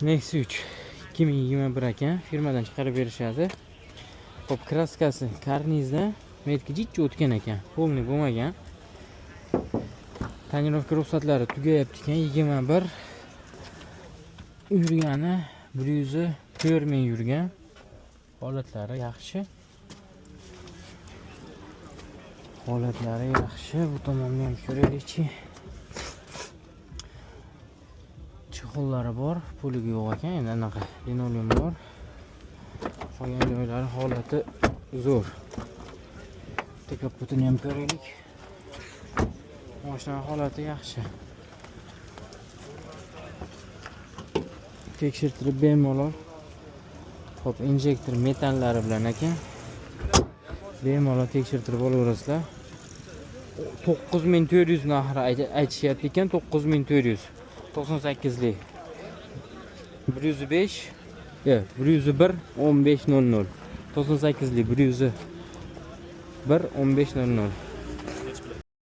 Nexia 3 2021 ekan, firmadan chiqarib berishadi. Xo'p, kraskasi karnizda metga jichcha o'tgan ekan, polniy bo'lmagan. Tonirovka ruxsatlari tugayapti ekan, 21 yurgani 104 ming yurgan. Holatlari yaxshi. Holatlari yaxshi. Bu tomonni ham ko'raylikchi. Chexollari bor, puligi yo'q ekan, endi anaqa linoleum bor. Qolgan joylari holati zo'r. Bitta kapotini ham ko'raylik. Mashina holati yaxshi. Tekshirtirib bemalol. Xo'p, injektor metanlari bilan ekan. Bemalol tekshirtirib olaverasizlar. 9400 narxi aytishyapti ekan, 9400. To'qson sakkizlik. Bir yuz besh, yo'q, bir yuz bir, o'n besh nol nol. To'qson sakkizlik, bir yuz bir, o'n besh nol nol.